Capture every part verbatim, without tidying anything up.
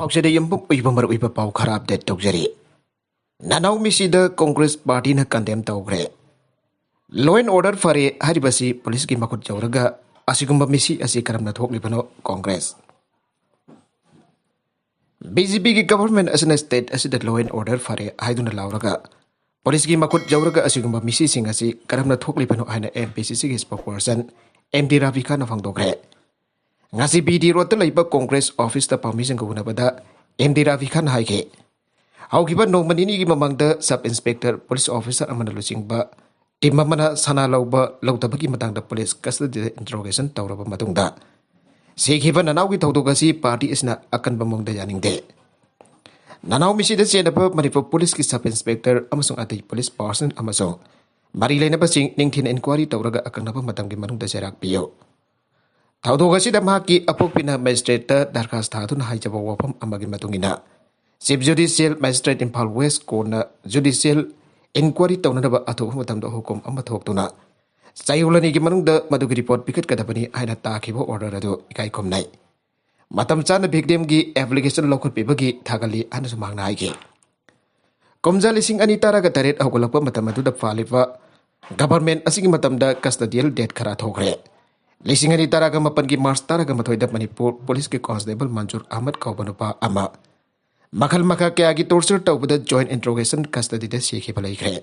ꯄꯥꯎꯆꯦꯗ ꯌꯨꯝꯕꯨꯝ ꯑꯣꯏꯕ ꯃꯔꯨꯑꯣꯏꯕ ꯄꯥꯎ ꯈꯔ ꯑꯞꯗꯦꯠ ꯇꯧꯖꯔꯤ꯫ ꯅꯅꯥꯎ ꯃꯤꯁꯤꯗ ꯀꯣꯡꯒ꯭ꯔꯦꯁ ꯄꯥꯔꯇꯤꯅ ꯀꯟꯗꯦꯝ ꯇꯧꯈ꯭ꯔꯦ꯫ ꯂꯣ ꯑꯦꯟ ꯑꯣꯔꯗꯔ ꯐꯔꯦ ꯍꯥꯏꯔꯤꯕꯁꯤ ꯄꯨꯂꯤꯁꯀꯤ ꯃꯈꯨꯠ ꯌꯧꯔꯒ ꯑꯁꯤꯒꯨꯝꯕ ꯃꯤꯁꯤ ꯑꯁꯤ ꯀꯔꯝꯅ ꯊꯣꯛꯂꯤꯕꯅꯣ? ꯀꯣꯡꯒ꯭ꯔꯦꯁ ꯕꯤ ꯖꯦ ꯄꯤꯒꯤ ꯒꯚꯔꯟꯃꯦꯟꯠ ꯑꯁꯤꯅ ꯁ꯭ꯇꯦꯠ ꯑꯁꯤꯗ ꯂꯣ ꯑꯦꯟ ꯑꯣꯔꯗꯔ ꯐꯔꯦ ꯍꯥꯏꯗꯨꯅ ꯂꯥꯎꯔꯒ ꯄꯨꯂꯤꯁꯀꯤ ꯃꯈꯨꯠ ꯌꯧꯔꯒ ꯑꯁꯤꯒꯨꯝꯕ ꯃꯤꯁꯤꯁꯤꯡ ꯑꯁꯤ ꯀꯔꯝꯅ ꯊꯣꯛꯂꯤꯕꯅꯣ ꯍꯥꯏꯅ ꯑꯦꯝ ꯄꯤ ꯁꯤ ꯁꯤꯒꯤ ꯁ꯭ꯄꯣꯛꯄꯔꯁꯟ ꯑꯦꯝ ꯗꯤ ꯔꯥꯕꯤꯈꯥꯟꯅ ꯐꯣꯡꯗꯣꯛꯈ꯭ꯔꯦ꯫ ꯉꯁꯤ ꯕꯤ ꯗꯤ ꯔꯣꯗꯇ ꯂꯩꯕ ꯀꯣꯡꯒ꯭ꯔꯦꯁ ꯑꯣꯐꯤꯁꯇ ꯄꯥꯎꯃꯤꯁꯤꯡꯒ ꯎꯅꯕꯗ ꯑꯦꯝ ꯗꯤ ꯔꯥꯕꯤꯈꯥꯟꯅ ꯍꯥꯏꯈꯤ, ꯍꯧꯈꯤꯕ ꯅꯣꯡꯃ ꯅꯤꯅꯤꯒꯤ ꯃꯃꯥꯡꯗ ꯁꯕ ꯏꯟꯁꯄꯦꯛꯇꯔ ꯄꯨꯂꯤꯁ ꯑꯣꯐꯤꯁꯔ ꯑꯃꯅ ꯂꯨꯆꯤꯡꯕ ꯇꯤꯝ ꯑꯃꯅ ꯁꯅꯥ ꯂꯧꯕ ꯂꯧꯗꯕꯒꯤ ꯃꯇꯥꯡꯗ ꯄꯨꯂꯤꯁ ꯀꯁꯇꯗꯤꯗ ꯏꯟꯇꯔꯣꯒꯦꯁꯟ ꯇꯧꯔꯕ ꯃꯇꯨꯡꯗ ꯁꯤꯈꯤꯕ ꯅꯅꯥꯎꯒꯤ ꯊꯧꯗꯣꯛ ꯑꯁꯤ ꯄꯥꯔꯇꯤ ꯑꯁꯤꯅ ꯑꯀꯟꯕ ꯃꯑꯣꯡꯗ ꯌꯥꯅꯤꯡꯗꯦ꯫ ꯅꯅꯥꯎ ꯃꯤꯁꯤꯗ ꯆꯦꯟꯅꯕ ꯃꯅꯤꯄꯨꯔ ꯄꯨꯂꯤꯁꯀꯤ ꯁꯕ ꯏꯟꯁꯄꯦꯛꯇꯔ ꯑꯃꯁꯨꯡ ꯑꯇꯩ ꯄꯨꯂꯤꯁ ꯄꯥꯔꯁꯅꯦꯜ ꯑꯃꯁꯨꯡ ꯃꯔꯤ ꯂꯩꯅꯕꯁꯤꯡ ꯅꯤꯡꯊꯤꯅ ꯏꯟꯀ꯭ꯋꯥꯏꯔꯤ ꯇꯧꯔꯒ ꯑꯀꯛꯅꯕ ꯃꯇꯝꯒꯤ ꯃꯅꯨꯡꯗ ꯆꯩꯔꯥꯛ ꯄꯤꯌꯨ꯫ ꯊꯧꯗꯣꯛ ꯑꯁꯤꯗ ꯃꯍꯥꯛꯀꯤ ꯑꯄꯣꯛꯄꯤꯅ ꯃꯦꯖꯤꯁꯇ꯭ꯔꯦꯠꯇ ꯗꯔꯈꯥꯁ ꯊꯥꯗꯨꯅ ꯍꯥꯏꯖꯕ ꯋꯥꯐꯝ ꯑꯃꯒꯤ ꯃꯇꯨꯡ ꯏꯟꯅ, chief judicial magistrate Imphal west ꯀꯣꯔꯠꯅ ꯖꯨꯗꯤꯁꯤꯌꯦꯜ ꯏꯟꯀ꯭ꯋꯥꯏꯔꯤ ꯇꯧꯅꯅꯕ ꯑꯊꯨꯕ ꯃꯇꯝꯗ ꯍꯨꯀꯨꯝ ꯑꯃ ꯊꯣꯛꯇꯨꯅ ꯆꯌꯣꯜ ꯑꯅꯤꯒꯤ ꯃꯅꯨꯡꯗ ꯃꯗꯨꯒꯤ ꯔꯤꯄꯣꯔꯠ ꯄꯤꯈꯠꯀꯗꯕꯅꯤ ꯍꯥꯏꯅ ꯇꯥꯈꯤꯕ ꯑꯣꯔꯗꯔ ꯑꯗꯨ ꯏꯀꯥꯏ ꯈꯨꯝꯅꯩ꯫ ꯃꯇꯝ ꯆꯥꯅ ꯚꯤꯛꯇꯤꯝꯒꯤ ꯑꯦꯄ꯭ꯂꯤꯀꯦꯁꯟ ꯂꯧꯈꯠꯄꯤꯕꯒꯤ ꯊꯥꯒꯠꯂꯤ ꯍꯥꯏꯅꯁꯨ ꯃꯍꯥꯛꯅ ꯍꯥꯏꯈꯤ꯫ ꯀꯨꯝꯖꯥ ꯂꯤꯁꯤꯡ ꯑꯅꯤ ꯇꯔꯥꯒ ꯇꯔꯦꯠ ꯍꯧꯒꯠꯂꯛꯄ ꯃꯇꯝ ꯑꯗꯨꯗ ꯄꯥꯜꯂꯤꯕ ꯒꯚꯔꯟꯃꯦꯟꯠ ꯑꯁꯤꯒꯤ ꯃꯇꯝꯗ ꯀꯁꯇꯗꯤꯌꯦꯜ ꯗꯦꯠ ꯈꯔ ꯊꯣꯛꯈ꯭ꯔꯦ꯫ ꯂꯤꯁꯤꯡ ꯑꯅꯤ ꯇꯔꯥꯒ ꯃꯥꯄꯟꯒꯤ ꯃꯥꯔꯆ ꯇꯔꯥꯒ ꯃꯥꯊꯣꯏꯗ ꯃꯅꯤꯄꯨꯔ ꯄꯨꯂꯤꯁꯀꯤ ꯀꯣꯟꯁꯇꯦꯕꯜ ꯃꯟꯖꯨꯔ ꯑꯍꯃꯗ ꯀꯧꯕ ꯅꯨꯄꯥ ꯑꯃ ꯃꯈꯜ ꯃꯈꯥ ꯀꯌꯥꯒꯤ ꯇꯣꯔꯆꯔ ꯇꯧꯕꯗ ꯖꯣꯏꯟꯠ ꯏꯟꯇꯔꯣꯒꯦꯁꯟ ꯀꯁꯇꯗꯤꯗ ꯁꯤꯈꯤꯕ ꯂꯩꯈ꯭ꯔꯦ꯫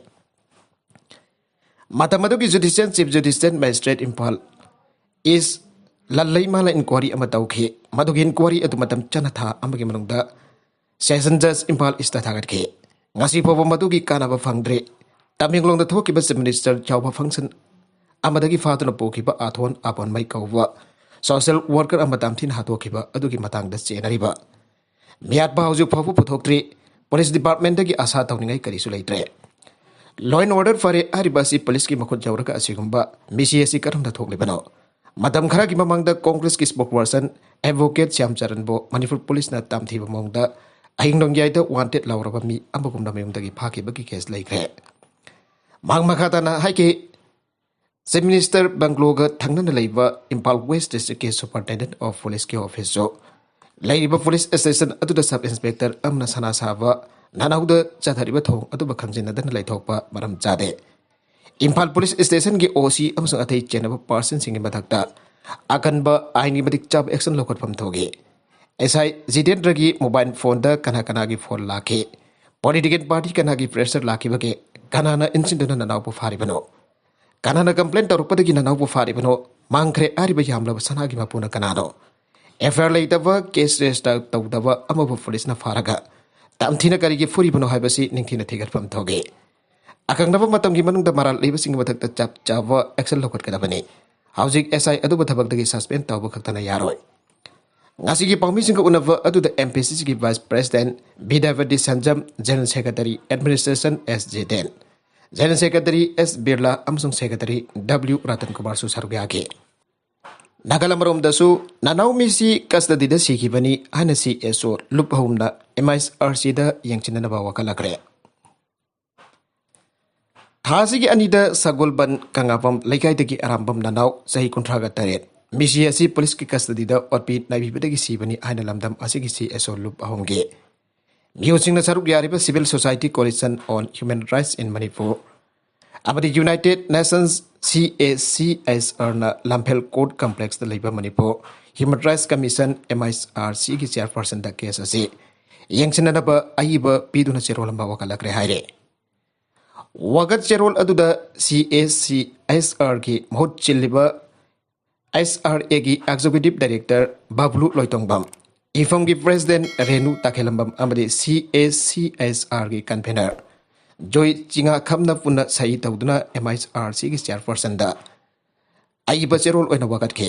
ꯃꯇꯝ ꯑꯗꯨꯒꯤ ꯖꯨꯗꯤꯁꯤꯌꯦꯜ ꯆꯤꯐ ꯖꯨꯗꯤꯁꯤꯌꯦꯜ ꯃꯦꯖꯤꯁꯇ꯭ꯔꯦꯠ ꯏꯝꯐꯥꯜ ꯏꯁ ꯂꯜꯂꯩꯃꯥꯅ ꯏꯟꯀ꯭ꯋꯥꯏꯔꯤ ꯑꯃ ꯇꯧꯈꯤ꯫ ꯃꯗꯨꯒꯤ ꯏꯟꯀ꯭ꯋꯥꯏꯔꯤ ꯑꯗꯨ ꯃꯇꯝ ꯆꯥꯅ ꯊꯥ ꯑꯃꯒꯤ ꯃꯅꯨꯡꯗ ꯁꯦꯁꯟ ꯖꯖ ꯏꯝꯐꯥꯜ ꯏꯁꯇ ꯊꯥꯒꯠꯈꯤ꯫ ꯉꯁꯤ ꯐꯥꯎꯕ ꯃꯗꯨꯒꯤ ꯀꯥꯟꯅꯕ ꯐꯪꯗ꯭ꯔꯤ꯫ ꯇꯃꯦꯡꯂꯣꯡꯗ ꯊꯣꯛꯈꯤꯕ ꯆꯤꯐ ꯃꯤꯅꯤꯁꯇꯔ ꯆꯥꯎꯕ ꯐꯪꯁꯟ ꯑꯃꯗꯒꯤ ꯐꯥꯗꯨꯅ ꯄꯨꯈꯤꯕ ꯑꯥꯊꯣꯟ ꯑꯥꯄꯣꯟꯃꯩ ꯀꯧꯕ ꯁꯣꯁꯤꯌꯦꯜ ꯋꯥꯔꯀꯔ ꯑꯃ ꯇꯝꯊꯤꯅ ꯍꯥꯠꯇꯣꯛꯈꯤꯕ ꯑꯗꯨꯒꯤ ꯃꯇꯥꯡꯗ ꯆꯦꯟꯅꯔꯤꯕ ꯃꯤꯌꯥꯠꯄ ꯍꯧꯖꯤꯛ ꯐꯥꯎꯕ ꯄꯨꯊꯣꯛꯇ꯭ꯔꯤ꯫ ꯄꯨꯂꯤꯁ ꯗꯤꯄꯥꯔꯠꯃꯦꯟꯠꯇꯒꯤ ꯑꯥꯁꯥ ꯇꯧꯅꯤꯡꯉꯥꯏ ꯀꯔꯤꯁꯨ ꯂꯩꯇ꯭ꯔꯦ꯫ ꯂꯣ ꯑꯦꯟ ꯑꯣꯔꯗꯔ ꯐꯔꯦ ꯍꯥꯏꯔꯤꯕ ꯑꯁꯤ ꯄꯨꯂꯤꯁꯀꯤ ꯃꯈꯨꯠ ꯌꯧꯔꯒ ꯑꯁꯤꯒꯨꯝꯕ ꯃꯤꯁꯤ ꯑꯁꯤ ꯀꯔꯝꯅ ꯊꯣꯛꯂꯤꯕꯅꯣ? ꯃꯇꯝ ꯈꯔꯒꯤ ꯃꯃꯥꯡꯗ ꯀꯣꯡꯒ꯭ꯔꯦꯁꯀꯤ ꯁ꯭ꯄꯣꯛꯄꯔꯁꯟ ꯑꯦꯗꯚꯣꯀꯦꯠ ꯁ꯭ꯌꯥꯝ ꯆꯔꯟꯕꯨ ꯃꯅꯤꯄꯨꯔ ꯄꯨꯂꯤꯁꯅ ꯇꯝꯊꯤꯕ ꯃꯑꯣꯡꯗ ꯑꯍꯤꯡ ꯅꯣꯡꯌꯥꯏꯗ ꯋꯥꯟꯇꯦꯗ ꯂꯥꯎꯔꯕ ꯃꯤ ꯑꯃꯒꯨꯝꯅ ꯃꯌꯨꯝꯗꯒꯤ ꯐꯥꯈꯤꯕꯒꯤ ꯀꯦꯁ ꯂꯩꯈ꯭ꯔꯦ꯫ ꯃꯍꯥꯛ ꯃꯈꯥ ꯇꯥꯅ ꯍꯥꯏꯈꯤ, ꯆꯤꯐ ꯃꯤꯅꯤꯁꯇꯔ ꯕꯪꯒ꯭ꯂꯣꯒ ꯊꯪꯅꯅ ꯂꯩꯕ ꯏꯝꯐꯥꯜ ꯋꯦꯁ ꯗꯤꯁꯇ꯭ꯔꯤꯛꯀꯤ ꯁꯨꯄꯔꯤꯟꯇꯦꯟꯗꯦꯟꯠ ꯑꯣꯐ ꯄꯨꯂꯤꯁꯀꯤ ꯑꯣꯐꯤꯁꯁꯨ ꯂꯩꯔꯤꯕ ꯄꯨꯂꯤꯁ ꯁ꯭ꯇꯦꯁꯟ ꯑꯗꯨꯗ ꯁꯕ ꯏꯟꯁꯄꯦꯛꯇꯔ ꯑꯃꯅ ꯁꯅꯥ ꯁꯥꯕ ꯅꯅꯥꯎꯗ ꯆꯠꯊꯔꯤꯕ ꯊꯧꯑꯣꯡ ꯑꯗꯨꯕꯨ ꯈꯪꯖꯤꯟꯅꯗꯅ ꯂꯩꯊꯣꯛꯄ ꯃꯔꯝ ꯆꯥꯗꯦ꯫ ꯏꯝꯐꯥꯜ ꯄꯨꯂꯤꯁ ꯁ꯭ꯇꯦꯁꯟꯒꯤ ꯑꯣ ꯁꯤ ꯑꯃꯁꯨꯡ ꯑꯇꯩ ꯆꯦꯟꯅꯕ ꯄꯥꯔꯁꯟꯁꯤꯡꯒꯤ ꯃꯊꯛꯇ ꯑꯀꯟꯕ ꯑꯥꯏꯟꯒꯤ ꯃꯇꯤꯛ ꯆꯥꯕ ꯑꯦꯛꯁꯟ ꯂꯧꯈꯠꯐꯝ ꯊꯣꯛꯏ꯫ ꯑꯦꯁ ꯑꯥꯏ ꯖꯤꯇꯦꯟꯗ꯭ꯔꯒꯤ ꯃꯣꯕꯥꯏꯜ ꯐꯣꯟꯗ ꯀꯅꯥ ꯀꯅꯥꯒꯤ ꯐꯣꯟ ꯂꯥꯛꯈꯤ, ꯄꯣꯂꯤꯇꯤꯀꯦꯜ ꯄꯥꯔꯇꯤ ꯀꯅꯥꯒꯤ ꯄ꯭ꯔꯦꯁꯔ ꯂꯥꯛꯈꯤꯕꯒꯦ, ꯀꯅꯥꯅ ꯏꯟꯁꯤꯟꯗꯨꯅ ꯅꯅꯥꯎꯕꯨ ꯐꯥꯔꯤꯕꯅꯣ, ꯀꯅꯥꯅ ꯀꯝꯄ꯭ꯂꯦꯟ ꯇꯧꯔꯛꯄꯗꯒꯤ ꯅꯅꯥꯎꯕꯨ ꯐꯥꯔꯤꯕꯅꯣ, ꯃꯥꯡꯈ꯭ꯔꯦ ꯍꯥꯏꯔꯤꯕ ꯌꯥꯝꯂꯕ ꯁꯅꯥꯒꯤ ꯃꯄꯨꯅ ꯀꯅꯥꯅꯣ, ꯑꯦꯐ ꯑꯥꯏ ꯑꯥꯔ ꯂꯩꯇꯕ, ꯀꯦꯁ ꯔꯦꯖꯤꯁꯇꯔ ꯇꯧꯗꯕ ꯑꯃꯕꯨ ꯄꯨꯂꯤꯁꯅ ꯐꯥꯔꯒ ꯇꯝꯊꯤꯅ ꯀꯔꯤꯒꯤ ꯐꯨꯔꯤꯕꯅꯣ ꯍꯥꯏꯕꯁꯤ ꯅꯤꯡꯊꯤꯅ ꯊꯤꯒꯠꯐꯝ ꯊꯣꯛꯏ꯫ ꯑꯀꯛꯅꯕ ꯃꯇꯝꯒꯤ ꯃꯅꯨꯡꯗ ꯃꯔꯥꯜ ꯂꯩꯕꯁꯤꯡꯒꯤ ꯃꯊꯛꯇ ꯆꯞ ꯆꯥꯕ ꯑꯦꯛꯁꯟ ꯂꯧꯈꯠꯀꯗꯕꯅꯤ꯫ ꯍꯧꯖꯤꯛ ꯑꯦꯁ ꯑꯥꯏ ꯑꯗꯨꯕꯨ ꯊꯕꯛꯇꯒꯤ ꯁꯁꯄꯦꯟ ꯇꯧꯕ ꯈꯛꯇꯅ ꯌꯥꯔꯣꯏ꯫ ꯉꯁꯤꯒꯤ ꯄꯥꯎꯃꯤꯁꯤꯡꯒ ꯎꯅꯕ ꯑꯗꯨꯗ ꯑꯦꯝ ꯄꯤ ꯁꯤ ꯁꯤꯒꯤ vice president Bidyapati Sanjam, general secretary, administration S Jiten, general secretary S Birla ꯑꯃꯁꯨꯡ ꯁꯦꯀ꯭ꯔꯦꯇꯔꯤ ꯗꯕ꯭ꯂꯤꯌꯨ ꯔꯇꯟ ꯀꯨꯃꯥꯔꯁꯨ ꯁꯔꯨꯛ ꯌꯥꯈꯤ꯫ ꯅꯥꯒꯥꯂꯝ ꯑꯔꯣꯝꯗꯁꯨ ꯅꯅꯥꯎ ꯃꯤꯁꯤ ꯀꯁꯇꯗꯤꯗ ꯁꯤꯈꯤꯕꯅꯤ ꯍꯥꯏꯅ ꯁꯤ ꯑꯦꯁ ꯑꯣ ꯂꯨꯞ ꯑꯍꯨꯝꯅ ꯑꯦꯝ ꯑꯥꯏ ꯑꯥꯔ ꯁꯤꯗ ꯌꯦꯡꯁꯤꯟꯅꯅꯕ ꯋꯥꯀꯠꯂꯛꯈ꯭ꯔꯦ꯫ ꯊꯥ ꯑꯁꯤꯒꯤ ꯑꯅꯤꯗ ꯁꯒꯣꯜꯕꯟ ꯀꯪꯂꯥꯄꯝ ꯂꯩꯀꯥꯏꯗꯒꯤ ꯑꯔꯥꯝꯕꯝ ꯅꯅꯥꯎ ꯆꯍꯤ ꯀꯨꯟꯊ꯭ꯔꯥꯒ ꯇꯔꯦꯠ, ꯃꯤꯁꯤ ꯑꯁꯤ ꯄꯨꯂꯤꯁꯀꯤ ꯀꯁꯇꯗꯤꯗ ꯑꯣꯠꯄꯤ ꯅꯩꯕꯤꯕꯗꯒꯤ ꯁꯤꯕꯅꯤ ꯍꯥꯏꯅ ꯂꯝꯗꯝ ꯑꯁꯤꯒꯤ ꯁꯤ ꯑꯦꯁ ꯑꯣ ꯂꯨꯞ ꯑꯍꯨꯝꯒꯤ ꯃꯤꯑꯣꯏꯁꯤꯡꯅ ꯁꯔꯨꯛ ꯌꯥꯔꯤꯕ Civil Society Coalition on Human Rights in Manipur ꯑꯃꯗꯤ United Nations C A C H R ꯅ ꯂꯝꯐꯦꯜ ꯀꯣꯔꯠ ꯀꯝꯄ꯭ꯂꯦꯛꯁꯇ ꯂꯩꯕ Manipur human rights commission, M I R ꯁꯤꯒꯤ ꯆꯤꯌꯥꯔꯄꯔꯁꯟꯗ ꯀꯦꯁ ꯑꯁꯤ ꯌꯦꯡꯁꯤꯟꯅꯅꯕ ꯑꯏꯕ ꯄꯤꯗꯨꯅ ꯆꯦꯔꯣꯜ ꯑꯃ ꯋꯥꯀꯠꯂꯛꯈ꯭ꯔꯦ ꯍꯥꯏꯔꯦ꯫ ꯋꯥꯀꯠ ꯆꯦꯔꯣꯜ ꯑꯗꯨꯗ ꯁꯤ ꯑꯦ ꯁꯤ ꯑꯩꯆ ꯑꯥꯔꯒꯤ ꯃꯍꯨꯠ ꯁꯤꯜꯂꯤꯕ ꯑꯩꯆ ꯑꯥꯔ ꯑꯦꯒꯤ ꯑꯦꯛꯖꯤꯀ꯭ꯌꯨꯇꯤꯚ ꯗꯥꯏꯔꯦꯛꯇꯔ ꯕꯥꯕꯨꯂꯨ ꯂꯣꯏꯇꯣꯡꯕꯝ, ꯏꯐꯝꯒꯤ ꯄ꯭ꯔꯦꯁꯤꯗꯦꯟꯠ ꯔꯦꯅꯨ ꯇꯈꯦꯂꯝꯕꯝ ꯑꯃꯗꯤ ꯁꯤ ꯑꯦ ꯁꯤ ꯑꯩꯆ ꯑꯥꯔꯒꯤ ꯀꯟꯚꯦꯅꯔ ꯖꯣꯏ ꯆꯤꯉꯥꯈꯝꯅ ꯄꯨꯟꯅ ꯁꯍꯤ ꯇꯧꯗꯨꯅ ꯑꯦꯝ ꯑꯥꯏ ꯑꯥꯔ ꯁꯤꯒꯤ ꯆꯤꯌꯥꯔꯄꯔꯁꯟꯗ ꯑꯏꯕ ꯆꯦꯔꯣꯜ ꯑꯣꯏꯅ ꯋꯥꯀꯠꯈꯤ꯫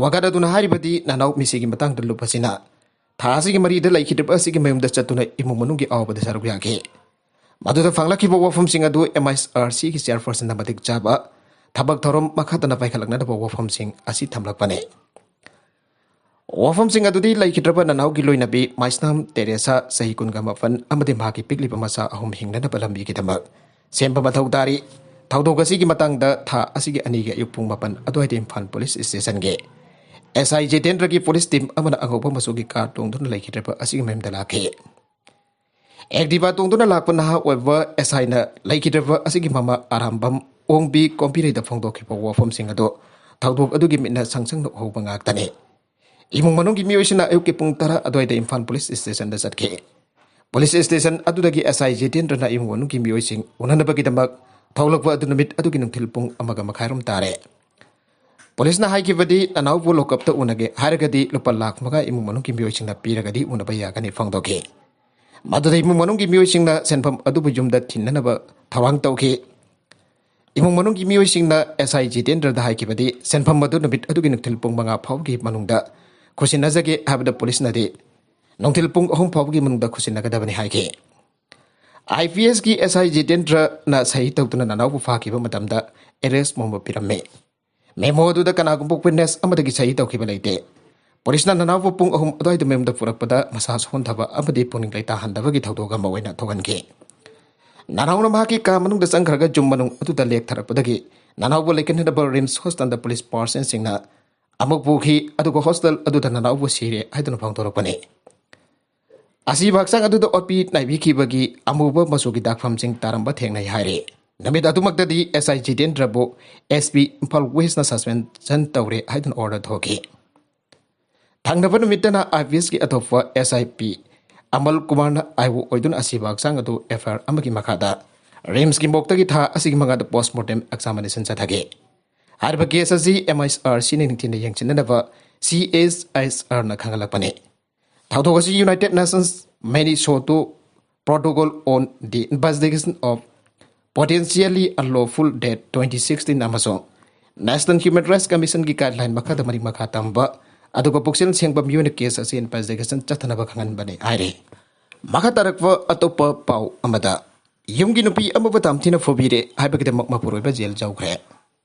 ꯋꯥꯀꯠ ꯑꯗꯨꯅ ꯍꯥꯏꯔꯤꯕꯗꯤ, ꯅꯅꯥꯎ ꯃꯤꯁꯤꯒꯤ ꯃꯇꯥꯡꯗ ꯂꯨꯞ ꯑꯁꯤꯅ ꯊꯥ ꯑꯁꯤꯒꯤ ꯃꯔꯤꯗ ꯂꯩꯈꯤꯗ꯭ꯔꯕ ꯑꯁꯤꯒꯤ ꯃꯌꯨꯝꯗ ꯆꯠꯇꯨꯅ ꯏꯃꯨꯡ ꯃꯅꯨꯡꯒꯤ ꯑꯋꯥꯕꯗ ꯁꯔꯨꯛ ꯌꯥꯈꯤ꯫ ꯃꯗꯨꯗ ꯐꯪꯂꯛꯈꯤꯕ ꯋꯥꯐꯝꯁꯤꯡ ꯑꯗꯨ ꯑꯦꯝ ꯑꯥꯏ ꯑꯥꯔ ꯁꯤꯒꯤ ꯆꯤꯌꯥꯔꯄꯔꯁꯟꯅ ꯃꯇꯤꯛ ꯆꯥꯕ ꯊꯕꯛ ꯊꯧꯔꯝ ꯃꯈꯥ ꯇꯥꯅ ꯄꯥꯏꯈꯠꯂꯛꯅꯅꯕ ꯋꯥꯐꯝꯁꯤꯡ ꯑꯁꯤ ꯊꯝꯂꯛꯄꯅꯤ꯫ ꯋꯥꯐꯝꯁꯤꯡ ꯑꯗꯨꯗꯤ ꯂꯩꯈꯤꯗ꯭ꯔꯕ ꯅꯅꯥꯎꯒꯤ ꯂꯣꯏꯅꯕꯤ ꯃꯥꯏꯁꯅꯥꯝ ꯇꯦꯔꯦꯁꯥ, ꯆꯍꯤ ꯀꯨꯟꯒ ꯃꯥꯄꯟ, ꯑꯃꯗꯤ ꯃꯍꯥꯛꯀꯤ ꯄꯤꯛꯂꯤꯕ ꯃꯆꯥ ꯑꯍꯨꯝ ꯍꯤꯡꯅꯅꯕ ꯂꯝꯕꯤꯒꯤꯗꯃꯛ ꯁꯦꯝꯕ ꯃꯊꯧ ꯇꯥꯔꯤ꯫ ꯊꯧꯗꯣꯛ ꯑꯁꯤꯒꯤ ꯃꯇꯥꯡꯗ ꯊꯥ ꯑꯁꯤꯒꯤ ꯑꯅꯤꯒꯤ ꯑꯌꯨꯛ ꯄꯨꯡ ꯃꯥꯄꯟ ꯑꯗꯨꯋꯥꯏꯗ ꯏꯝꯐꯥꯜ ꯄꯨꯂꯤꯁ ꯁ꯭ꯇꯦꯁꯟꯒꯤ ꯑꯦꯁ ꯑꯥꯏ ꯖꯤꯇꯦꯟꯗ꯭ꯔꯒꯤ ꯄꯨꯂꯤꯁ ꯇꯤꯝ ꯑꯃꯅ ꯑꯉꯧꯕ ꯃꯆꯨꯒꯤ ꯀꯥꯔ ꯇꯣꯡꯗꯨꯅ ꯂꯩꯈꯤꯗ꯭ꯔꯕ ꯑꯁꯤꯒꯤ ꯃꯌꯨꯝꯗ ꯂꯥꯛꯈꯤ꯫ ꯑꯦꯛꯇꯤꯚꯥ ꯇꯣꯡꯗꯨꯅ ꯂꯥꯛꯄ ꯅꯍꯥ ꯑꯣꯏꯕ ꯑꯦꯁ ꯑꯥꯏꯅ ꯂꯩꯈꯤꯗ꯭ꯔꯕ ꯑꯁꯤꯒꯤ ꯃꯃꯥ ꯑꯔꯥꯝꯕꯝ ꯑꯣꯡꯕꯤ ꯀꯣꯝꯕꯤꯔꯩꯗ ꯐꯣꯡꯗꯣꯛꯈꯤꯕ ꯋꯥꯐꯝꯁꯤꯡ ꯑꯗꯨ ꯊꯧꯗꯣꯛ ꯑꯗꯨꯒꯤ ꯃꯤꯠꯅ ꯁꯪ ꯁꯪꯅ ꯎꯍꯧꯕ ꯉꯥꯛꯇꯅꯤ꯫ ꯏꯃꯨꯡ ꯃꯅꯨꯡꯒꯤ ꯃꯤꯑꯣꯏꯁꯤꯡꯅ ꯑꯌꯨꯛꯀꯤ ꯄꯨꯡ ꯇꯔꯥ ꯑꯗꯨꯋꯥꯏꯗ ꯏꯝꯐꯥꯜ ꯄꯨꯂꯤꯁ ꯁ꯭ꯇꯦꯁꯟꯗ ꯆꯠꯈꯤ꯫ ꯄꯨꯂꯤꯁ ꯁ꯭ꯇꯦꯁꯟ ꯑꯗꯨꯗꯒꯤ ꯑꯦꯁ ꯑꯥꯏ ꯖꯤꯇꯦꯟꯗ꯭ꯔꯅ ꯏꯃꯨꯡ ꯃꯅꯨꯡꯒꯤ ꯃꯤꯑꯣꯏꯁꯤꯡ ꯎꯅꯅꯕꯒꯤꯗꯃꯛ ꯊꯣꯛꯂꯛꯄ ꯑꯗꯨ ꯅꯨꯃꯤꯠ ꯑꯗꯨꯒꯤ ꯅꯨꯡꯊꯤꯜ ꯄꯨꯡ ꯑꯃꯒ ꯃꯈꯥꯏꯔꯣꯝ ꯇꯥꯔꯦ꯫ ꯄꯨꯂꯤꯁꯅ ꯍꯥꯏꯈꯤꯕꯗꯤ, ꯅꯅꯥꯎꯕꯨ ꯂꯣꯀꯞꯇ ꯎꯅꯒꯦ ꯍꯥꯏꯔꯒꯗꯤ ꯂꯨꯄꯥ ꯂꯥꯈ ꯃꯉꯥ ꯏꯃꯨꯡ ꯃꯅꯨꯡꯒꯤ ꯃꯤꯑꯣꯏꯁꯤꯡꯅ ꯄꯤꯔꯒꯗꯤ ꯎꯅꯕ ꯌꯥꯒꯅꯤ ꯐꯣꯡꯗꯣꯛꯈꯤ꯫ ꯃꯗꯨꯗ ꯏꯃꯨꯡ ꯃꯅꯨꯡꯒꯤ ꯃꯤꯑꯣꯏꯁꯤꯡꯅ ꯁꯦꯟꯐꯝ ꯑꯗꯨꯕꯨ ꯌꯨꯝꯗ ꯊꯤꯟꯅꯅꯕ ꯊꯧꯔꯥꯡ ꯇꯧꯈꯤ꯫ ꯏꯃꯨꯡ ꯃꯅꯨꯡꯒꯤ ꯃꯤꯑꯣꯏꯁꯤꯡꯅ ꯑꯦꯁ ꯑꯥꯏ ꯖꯤꯇꯦꯟꯗ꯭ꯔꯗ ꯍꯥꯏꯈꯤꯕꯗꯤ, ꯁꯦꯟꯐꯝ ꯑꯗꯨ ꯅꯨꯃꯤꯠ ꯑꯗꯨꯒꯤ ꯅꯨꯡꯊꯤꯜ ꯄꯨꯡ ꯃꯉꯥ ꯐꯥꯎꯕꯒꯤ ꯃꯅꯨꯡꯗ ꯈꯨꯠꯁꯤꯟꯅꯖꯒꯦ ꯍꯥꯏꯕꯗ ꯄꯨꯂꯤꯁꯅꯗꯤ ꯅꯨꯡꯊꯤꯜ ꯄꯨꯡ ꯑꯍꯨꯝ ꯐꯥꯎꯕꯒꯤ ꯃꯅꯨꯡꯗ ꯈꯨꯠꯁꯤꯟꯅꯒꯗꯕꯅꯤ ꯍꯥꯏꯈꯤ꯫ ꯑꯥꯏ ꯄꯤ ꯑꯦꯁꯀꯤ ꯑꯦꯁ ꯑꯥꯏ ꯖꯤꯇꯦꯟꯗ꯭ꯔꯅ ꯁꯍꯤ ꯇꯧꯗꯨꯅ ꯅꯅꯥꯎꯕꯨ ꯐꯥꯈꯤꯕ ꯃꯇꯝꯗ ꯑꯦꯔꯦꯁ ꯃꯣꯃꯣ ꯄꯤꯔꯝꯃꯤ꯫ ꯃꯦꯃꯣ ꯑꯗꯨꯗ ꯀꯅꯥꯒꯨꯝꯕ ꯋꯤꯠꯅꯦꯁ ꯑꯃꯗꯒꯤ ꯁꯍꯤ ꯇꯧꯈꯤꯕ ꯂꯩꯇꯦ꯫ ꯄꯨꯂꯤꯁꯅ ꯅꯅꯥꯎꯕꯨ ꯄꯨꯡ ꯑꯍꯨꯝ ꯑꯗꯨꯋꯥꯏꯗ ꯃꯌꯨꯝꯗ ꯄꯨꯔꯛꯄꯗ ꯃꯁꯥ ꯁꯣꯟꯊꯕ ꯑꯃꯗꯤ ꯄꯨꯛꯅꯤꯡ ꯂꯩꯇꯥꯍꯟꯗꯕꯒꯤ ꯊꯧꯗꯣꯛ ꯑꯃ ꯑꯣꯏꯅ ꯊꯣꯛꯍꯟꯈꯤ꯫ ꯅꯅꯥꯎꯅ ꯃꯍꯥꯛꯀꯤ ꯀꯥ ꯃꯅꯨꯡꯗ ꯆꯪꯈ꯭ꯔꯒ ꯌꯨꯝ ꯃꯅꯨꯡ ꯑꯗꯨꯗ ꯂꯦꯛꯊꯔꯛꯄꯗꯒꯤ ꯅꯅꯥꯎꯕꯨ ꯂꯩꯈꯤꯗꯕ ꯔꯤꯝꯁ ꯍꯣꯁꯇꯦꯜꯗ ꯄꯨꯂꯤꯁ ꯄꯥꯔꯁꯟꯁꯤꯡꯅ ꯑꯃꯨꯛ ꯄꯨꯈꯤ, ꯑꯗꯨꯒ ꯍꯣꯁꯇꯦꯜ ꯑꯗꯨꯗ ꯅꯅꯥꯎꯕꯨ ꯁꯤꯔꯦ ꯍꯥꯏꯗꯨꯅ ꯐꯣꯡꯗꯣꯔꯛꯄꯅꯤ꯫ ꯑꯁꯤꯕ ꯍꯛꯆꯥꯡ ꯑꯗꯨꯗ ꯑꯣꯠꯄꯤ ꯅꯥꯏꯕꯤꯈꯤꯕꯒꯤ ꯑꯃꯨꯕ ꯃꯆꯨꯒꯤ ꯗꯥꯛꯐꯝꯁꯤꯡ ꯇꯥꯔꯝꯕ ꯊꯦꯡꯅꯩ ꯍꯥꯏꯔꯤ꯫ ꯅꯨꯃꯤꯠ ꯑꯗꯨꯃꯛꯇꯗꯤ ꯑꯦꯁ ꯑꯥꯏ ꯖꯤꯇꯦꯟꯗ꯭ꯔꯕꯨ ꯑꯦꯁ ꯄꯤ ꯏꯝꯐꯥꯜ ꯋꯦꯁꯅ ꯁꯁꯄꯦꯟꯁꯟ ꯇꯧꯔꯦ ꯍꯥꯏꯗꯨꯅ ꯑꯣꯔꯗꯔ ꯊꯣꯛꯈꯤ꯫ ꯊꯪꯅꯕ ꯅꯨꯃꯤꯠꯇꯅ ꯑꯥꯏ ꯄꯤ ꯑꯦꯁꯀꯤ ꯑꯇꯣꯞꯄ ꯑꯦꯁ ꯑꯥꯏ ꯄꯤ ꯑꯃꯜ ꯀꯨꯃꯥꯔꯅ ꯑꯥꯏ ꯑꯣ ꯑꯣꯏꯗꯨꯅ ꯑꯁꯤꯕ ꯍꯛꯆꯥꯡ ꯑꯗꯨ ꯑꯦꯐ ꯑꯥꯏ ꯑꯥꯔ ꯑꯃꯒꯤ ꯃꯈꯥꯗ ꯔꯤꯝꯁꯀꯤ ꯃꯣꯔꯒꯇꯒꯤ ꯊꯥ ꯑꯁꯤꯒꯤ ꯃꯉꯥꯗ ꯄꯣꯁꯃꯣꯔꯇꯦꯝ ꯑꯦꯛꯖꯥꯃꯤꯅꯦꯁꯟ ꯆꯠꯊꯈꯤ꯫ ꯍꯥꯏꯔꯤꯕ ꯀꯦꯁ ꯑꯁꯤ ꯑꯦꯝ ꯑꯥꯏ ꯑꯥꯔ ꯁꯤꯅ ꯅꯤꯡꯊꯤꯅ ꯌꯦꯡꯁꯤꯟꯅꯅꯕ ꯁꯤ ꯑꯦꯁ ꯑꯥꯏ ꯑꯥꯔꯅ ꯈꯪꯍꯜꯂꯛꯄꯅꯤ꯫ ꯊꯧꯗꯣꯛ ꯑꯁꯤ United Nations Minnesota Protocol on the Investigation of Potentially Unlawful Death twenty sixteen ꯑꯃꯁꯨꯡ National Human Rights Commissionꯒꯤ ꯒꯥꯏꯗꯂꯥꯏꯟ ꯃꯈꯥꯗ ꯃꯔꯤꯛ ꯃꯈꯥ ꯇꯝꯕ ꯑꯗꯨꯒ ꯄꯨꯛꯆꯦꯜ ꯁꯦꯡꯕ ꯃꯤꯑꯣꯏꯅ ꯀꯦꯁ ꯑꯁꯤ ꯏꯟꯚꯦꯁꯇꯤꯒꯦꯁꯟ ꯆꯠꯊꯅꯕ ꯈꯪꯍꯟꯕꯅꯤ ꯍꯥꯏꯔꯤ꯫ ꯃꯈꯥ ꯇꯥꯔꯛꯄ ꯑꯇꯣꯞꯄ ꯄꯥꯎ ꯑꯃꯗ, ꯌꯨꯝꯒꯤ ꯅꯨꯄꯤ ꯑꯃꯕꯨ ꯇꯝꯊꯤꯅ ꯐꯨꯕꯤꯔꯦ ꯍꯥꯏꯕꯒꯤꯗꯃꯛ ꯃꯄꯨꯔꯣꯏꯕ ꯖꯦꯜ ꯌꯧꯈ꯭ꯔꯦ꯫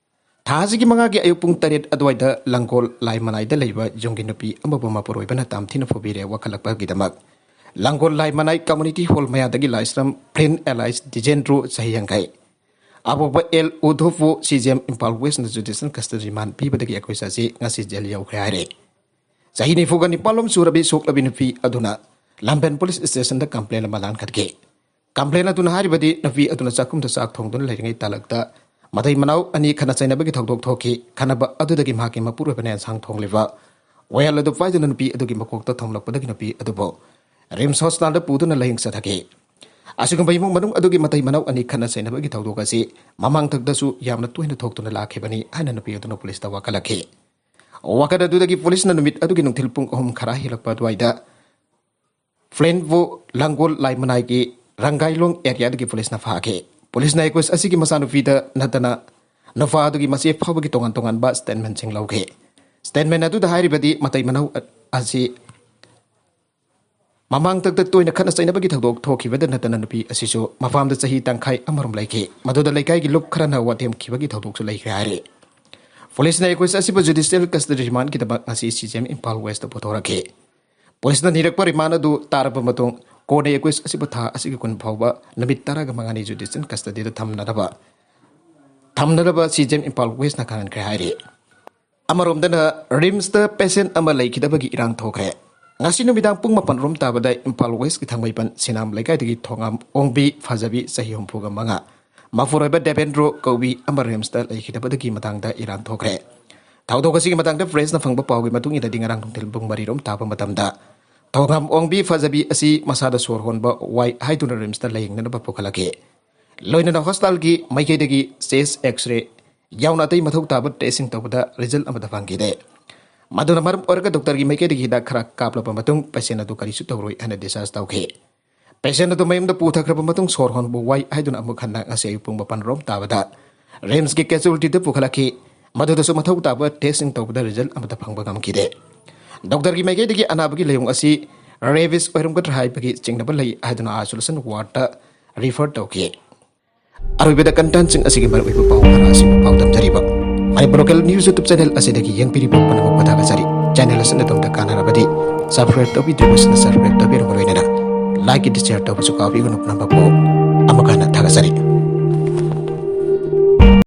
ꯊꯥ ꯑꯁꯤꯒꯤ ꯃꯉꯥꯒꯤ ꯑꯌꯨꯛ ꯄꯨꯡ ꯇꯔꯦꯠ ꯑꯗꯨꯋꯥꯏꯗ ꯂꯪꯒꯣꯜ ꯂꯥꯏꯃꯅꯥꯏꯗ ꯂꯩꯕ ꯌꯨꯝꯒꯤ ꯅꯨꯄꯤ ꯑꯃꯕꯨ ꯃꯄꯨꯔꯣꯏꯕꯅ ꯇꯝꯊꯤꯅ ꯐꯨꯕꯤꯔꯦ ꯋꯥꯈꯠꯂꯛꯄꯒꯤꯗꯃꯛ ꯂꯪꯒꯣꯜ ꯂꯥꯏꯃꯅꯥꯏ ꯀꯝꯃ꯭ꯌꯨꯅꯤꯇꯤ ꯍꯣꯜ ꯃꯌꯥꯗꯒꯤ ꯂꯥꯏꯁ꯭ꯔꯝ ꯐ꯭ꯂꯤꯟ ꯑꯦꯂꯥꯏꯁ ꯗꯤꯖꯦꯟꯗ꯭ꯔꯣ ꯆꯍꯤ ꯌꯥꯡꯈꯩ, ꯑꯄꯣꯛꯄ ꯑꯦꯜ ꯎꯙꯣꯞꯄꯨ ꯁꯤ ꯖꯤ ꯑꯦꯝ ꯏꯝꯐꯥꯜ ꯋꯦꯁꯅ ꯖꯨꯗꯤꯁꯤꯌꯦꯜ ꯀꯁꯇꯗꯤ ꯔꯤꯃꯥꯟ ꯄꯤꯕꯗꯒꯤ ꯑꯩꯈꯣꯏ ꯆꯥꯁꯤ ꯉꯁꯤ ꯖꯦꯜ ꯌꯧꯈ꯭ꯔꯦ ꯍꯥꯏꯔꯦ꯫ ꯆꯍꯤ ꯅꯤꯐꯨꯒ ꯅꯤꯄꯥꯟ ꯂꯣꯝ ꯁꯨꯔꯕꯤ ꯁꯣꯛꯂꯕꯤ ꯅꯨꯄꯤ ꯑꯗꯨꯅ ꯂꯝꯐꯦꯜ ꯄꯨꯂꯤꯁ ꯁ꯭ꯇꯦꯁꯟꯗ ꯀꯝꯄ꯭ꯂꯦꯟ ꯑꯃ ꯂꯥꯟꯈꯠꯈꯤ꯫ ꯀꯝꯄ꯭ꯂꯦꯟ ꯑꯗꯨꯅ ꯍꯥꯏꯔꯤꯕꯗꯤ ꯅꯨꯄꯤ ꯑꯗꯨꯅ ꯆꯥꯛꯈꯨꯝꯗ ꯆꯥꯛ ꯊꯣꯡꯗꯨꯅ ꯂꯩꯔꯤꯉꯩ ꯇꯥꯂꯛꯇ ꯃꯇꯩ ꯃꯅꯥꯎ ꯑꯅꯤ ꯈꯠꯅ ꯆꯩꯅꯕꯒꯤ ꯊꯧꯗꯣꯛ ꯊꯣꯛꯈꯤ꯫ ꯈꯠꯅꯕ ꯑꯗꯨꯗꯒꯤ ꯃꯍꯥꯛꯀꯤ ꯃꯄꯨꯔꯣꯏꯕꯅ ꯑꯦꯟꯁꯥꯡ ꯊꯣꯡꯂꯤꯕ ꯋꯥꯌꯦꯜ ꯑꯗꯨ ꯄꯥꯏꯗꯨꯅ ꯅꯨꯄꯤ ꯑꯗꯨꯒꯤ ꯃꯀꯣꯛꯇ ꯊꯣꯝꯂꯛꯄꯗꯒꯤ ꯅꯨꯄꯤ ꯑꯗꯨꯕꯨ ꯔꯤꯝꯁ ꯍꯣꯁꯄꯤꯇꯥꯜꯗ ꯄꯨꯗꯨꯅ ꯂꯥꯌꯦꯡ ꯆꯠꯊꯈꯤ꯫ ꯑꯁꯤꯒꯨꯝꯕ ꯏꯃꯨꯡ ꯃꯅꯨꯡ ꯑꯗꯨꯒꯤ ꯃꯇꯩ ꯃꯅꯥꯎ ꯑꯅꯤ ꯈꯠꯅ ꯆꯩꯅꯕꯒꯤ ꯊꯧꯗꯣꯛ ꯑꯁꯤ ꯃꯃꯥꯡꯊꯛꯇꯁꯨ ꯌꯥꯝꯅ ꯇꯣꯏꯅ ꯊꯣꯛꯇꯨꯅ ꯂꯥꯛꯈꯤꯕꯅꯤ ꯍꯥꯏꯅ ꯅꯨꯄꯤ ꯑꯗꯨꯅ ꯄꯨꯂꯤꯁꯇ ꯋꯥꯀꯠꯂꯛꯈꯤ꯫ ꯋꯥꯀꯠ ꯑꯗꯨꯗꯒꯤ ꯄꯨꯂꯤꯁꯅ ꯅꯨꯃꯤꯠ ꯑꯗꯨꯒꯤ ꯅꯨꯡꯊꯤꯜ ꯄꯨꯡ ꯑꯍꯨꯝ ꯈꯔ ꯍꯦꯜꯂꯛꯄ ꯑꯗꯨꯋꯥꯏꯗ ꯐ꯭ꯂꯦꯟꯕꯨ ꯂꯥꯡꯒꯣꯜ ꯂꯥꯏꯃꯅꯥꯏꯒꯤ ꯔꯪꯒꯥꯏꯂꯣꯡ ꯑꯦꯔꯤꯌꯥꯗꯒꯤ ꯄꯨꯂꯤꯁꯅ ꯐꯥꯈꯤ꯫ ꯄꯨꯂꯤꯁꯅ ꯑꯦꯀ꯭ꯌꯨꯁ ꯑꯁꯤꯒꯤ ꯃꯆꯥꯅꯨꯄꯤꯗ ꯅꯠꯇꯅ ꯅꯨꯄꯥ ꯑꯗꯨꯒꯤ ꯃꯆꯦ ꯐꯥꯎꯕꯒꯤ ꯇꯣꯉꯥꯟ ꯇꯣꯉꯥꯟꯕ ꯁ꯭ꯇꯦꯠꯃꯦꯟꯁꯤꯡ ꯂꯧꯈꯤ꯫ ꯁ꯭ꯇꯦꯠꯃꯦꯟ ꯑꯗꯨꯗ ꯍꯥꯏꯔꯤꯕꯗꯤ ꯃꯇꯩ ꯃꯅꯥꯎ ꯑꯁꯤ ꯃꯃꯥꯡꯊꯛꯇ ꯇꯣꯏꯅ ꯈꯠꯅ ꯆꯩꯅꯕꯒꯤ ꯊꯧꯗꯣꯛ ꯊꯣꯛꯈꯤꯕꯗ ꯅꯠꯇꯅ ꯅꯨꯄꯤ ꯑꯁꯤꯁꯨ ꯃꯄꯥꯝꯗ ꯆꯍꯤ ꯇꯪꯈꯥꯏ ꯑꯃꯔꯣꯝ ꯂꯩꯈꯤ꯫ ꯃꯗꯨꯗ ꯂꯩꯀꯥꯏꯒꯤ ꯂꯨꯞ ꯈꯔꯅ ꯋꯥꯇꯦꯝꯈꯤꯕꯒꯤ ꯊꯧꯗꯣꯛꯁꯨ ꯂꯩꯈ꯭ꯔꯦ ꯍꯥꯏꯔꯤ꯫ ꯄꯨꯂꯤꯁꯅ ꯑꯦꯀ꯭ꯌꯨꯁ ꯑꯁꯤꯕꯨ ꯖꯨꯗꯤꯁꯤꯌꯦꯜ ꯀꯁꯇꯗꯤ ꯔꯤꯃꯥꯟꯒꯤꯗꯃꯛ ꯉꯁꯤ ꯁꯤ ꯖꯤ ꯑꯦꯝ ꯏꯝꯐꯥꯜ ꯋꯦꯁꯇ ꯄꯨꯊꯣꯔꯛꯈꯤ꯫ ꯄꯨꯂꯤꯁꯅ ꯅꯤꯔꯛꯄ ꯔꯤꯃꯥꯟ ꯑꯗꯨ ꯇꯥꯔꯕ ꯃꯇꯨꯡ ꯀꯣꯟꯅ ꯑꯦꯀ꯭ꯌꯨꯁ ꯑꯁꯤꯕꯨ ꯊꯥ ꯑꯁꯤꯒꯤ ꯀꯨꯟ ꯐꯥꯎꯕ ꯅꯨꯃꯤꯠ ꯇꯔꯥꯒ ꯃꯉꯥꯅꯤ ꯖꯨꯗꯤꯁꯤꯌꯦꯜ ꯀꯁꯇꯗꯤꯗ ꯊꯝꯅꯅꯕ ꯊꯝꯅꯅꯕ ꯁꯤ ꯖꯤ ꯑꯦꯝ ꯏꯝꯐꯥꯜ ꯋꯦꯁꯅ ꯈꯪꯍꯟꯈ꯭ꯔꯦ ꯍꯥꯏꯔꯤ꯫ ꯑꯃꯔꯣꯝꯗꯅ ꯔꯤꯝꯁꯇ ꯄꯦꯁꯦꯟ ꯑꯃ ꯂꯩꯈꯤꯗꯕꯒꯤ ꯏꯔꯥꯡ ꯊꯣꯛꯈ꯭ꯔꯦ꯫ ꯉꯁꯤ ꯅꯨꯃꯤꯗꯥꯡ ꯄꯨꯡ ꯃꯥꯄꯟ ꯔꯣꯝ ꯇꯥꯕꯗ ꯏꯝꯐꯥꯜ ꯋꯦꯁꯀꯤ ꯊꯥꯡꯃꯩꯕꯟ ꯁꯤꯅꯥꯝ ꯂꯩꯀꯥꯏꯗꯒꯤ ꯊꯣꯉꯥꯝ ꯑꯣꯡꯕꯤ ꯐꯖꯕꯤ ꯆꯍꯤ ꯍꯨꯝꯐꯨꯒ ꯃꯉꯥ, ꯃꯄꯨꯔꯣꯏꯕ ꯗꯦꯕꯦꯟꯗ꯭ꯔꯣ ꯀꯧꯕꯤ ꯑꯃ ꯔꯤꯝꯁꯇ ꯂꯩꯈꯤꯗꯕꯗꯒꯤ ꯃꯇꯥꯡꯗ ꯏꯔꯥꯡ ꯊꯣꯛꯈ꯭ꯔꯦ꯫ ꯊꯧꯗꯣꯛ ꯑꯁꯤꯒꯤ ꯃꯇꯥꯡꯗ ꯄ꯭ꯔꯦꯁꯅ ꯐꯪꯕ ꯄꯥꯎꯒꯤ ꯃꯇꯨꯡ ꯏꯟꯅꯗꯤ ꯉꯔꯥꯡ ꯅꯨꯡꯊꯤꯜ ꯄꯨꯡ ꯃꯔꯤ ꯔꯣꯝ ꯇꯥꯕ ꯃꯇꯝꯗ ꯊꯣꯉꯥꯝ ꯑꯣꯡꯕꯤ ꯐꯖꯕꯤ ꯑꯁꯤ ꯃꯁꯥꯗ ꯁꯣꯔ ꯍꯣꯟꯕ ꯋꯥꯏ ꯍꯥꯏꯗꯨꯅ ꯔꯤꯝꯁꯇ ꯂꯥꯌꯦꯡꯅꯅꯕ ꯄꯨꯈꯠꯂꯛꯈꯤ꯫ ꯂꯣꯏꯅꯅ ꯍꯣꯁꯄꯤꯇꯥꯜꯒꯤ ꯃꯥꯏꯀꯩꯗꯒꯤ ꯆꯦꯁ ꯑꯦꯛꯁꯔꯦ ꯌꯥꯎꯅ ꯑꯇꯩ ꯃꯊꯧ ꯇꯥꯕ ꯇꯦꯁꯁꯤꯡ ꯇꯧꯕꯗ ꯔꯤꯖꯜ ꯑꯃꯠꯇ ꯐꯪꯈꯤꯗꯦ꯫ ꯃꯗꯨꯅ ꯃꯔꯝ ꯑꯣꯏꯔꯒ ꯗꯣꯛꯇꯔꯒꯤ ꯃꯥꯏꯀꯩꯗꯒꯤ ꯍꯤꯗꯥꯛ ꯈꯔ ꯀꯥꯞꯂꯕ ꯃꯇꯨꯡ ꯄꯦꯁꯦꯟ ꯑꯗꯨ ꯀꯔꯤꯁꯨ ꯇꯧꯔꯣꯏ ꯍꯥꯏꯅ ꯗꯤꯁꯆꯥꯔꯖ ꯇꯧꯈꯤ꯫ ꯄꯦꯁꯦꯟ ꯑꯗꯨ ꯃꯌꯨꯝꯗ ꯄꯨꯊꯈ꯭ꯔꯕ ꯃꯇꯨꯡ ꯁꯣꯔ ꯍꯣꯟꯕ ꯋꯥꯏ ꯍꯥꯏꯗꯨꯅ ꯑꯃꯨꯛ ꯍꯟꯅ ꯉꯁꯤ ꯑꯌꯨꯛ ꯄꯨꯡ ꯃꯥꯄꯟ ꯔꯣꯝ ꯇꯥꯕꯗ ꯔꯤꯝꯁꯀꯤ ꯀꯦꯖꯨꯋꯦꯜꯇꯤꯗ ꯄꯨꯈꯠꯂꯛꯈꯤ꯫ ꯃꯗꯨꯗꯁꯨ ꯃꯊꯧ ꯇꯥꯕ ꯇꯦꯁꯁꯤꯡ ꯇꯧꯕꯗ ꯔꯤꯖꯜ ꯑꯃꯠꯇ ꯐꯪꯕ ꯉꯝꯈꯤꯗꯦ꯫ ꯗꯣꯛꯇꯔꯒꯤ ꯃꯥꯏꯀꯩꯗꯒꯤ ꯑꯅꯥꯕꯒꯤ ꯂꯥꯏꯑꯣꯡ ꯑꯁꯤ ꯔꯦꯕꯤꯁ ꯑꯣꯏꯔꯝꯒꯗ꯭ꯔꯥ ꯍꯥꯏꯕꯒꯤ ꯆꯤꯡꯅꯕ ꯂꯩ ꯍꯥꯏꯗꯨꯅ ꯑꯥꯏꯁꯣꯂꯦꯁꯟ ꯋꯥꯔꯗꯇ ꯔꯤꯐꯔ ꯇꯧꯈꯤ꯫ ꯑꯔꯣꯏꯕꯗ ꯀꯟꯇꯦꯟꯁꯤꯡ ꯑꯁꯤꯒꯤ ꯃꯔꯨꯑꯣꯏꯕ ꯄꯥꯎ ꯈꯔ ꯑꯁꯤꯕꯨ ꯄꯥꯎꯗꯝꯖꯔꯤꯕ꯫ ꯃꯅꯤꯄꯨꯔ ꯂꯣꯀꯦꯜ ꯅ꯭ꯌꯨꯁ ꯌꯨꯇ꯭ꯌꯨꯕ ꯆꯦꯅꯦꯜ ꯑꯁꯤꯗꯒꯤ ꯌꯦꯡꯕꯤꯔꯤꯕ ꯄꯨꯝꯅꯃꯛꯄꯨ ꯊꯥꯒꯠꯆꯔꯤ꯫ ꯆꯦꯅꯦꯜ ꯑꯁꯤꯅ ꯑꯗꯣꯝꯗ ꯀꯥꯟꯅꯔꯕꯗꯤ ꯁꯕꯁꯀ꯭ꯔꯥꯏꯕ ꯇꯧꯕꯤꯗ꯭ꯔꯤꯕꯁꯤꯡꯅ ꯁꯕꯁꯀ꯭ꯔꯥꯏꯕ ꯇꯧꯕꯤꯔꯝꯕ ꯂꯣꯏꯅꯅ ꯂꯥꯏꯛ ꯑꯦꯟ ꯁꯤꯌꯔ ꯇꯧꯕꯁꯨ ꯀꯥꯎꯕꯤꯒꯅꯨ꯫ ꯄꯨꯝꯅꯃꯛꯄꯨ ꯑꯃꯨꯛ ꯍꯟꯅ ꯊꯥꯒꯠꯆꯔꯤ꯫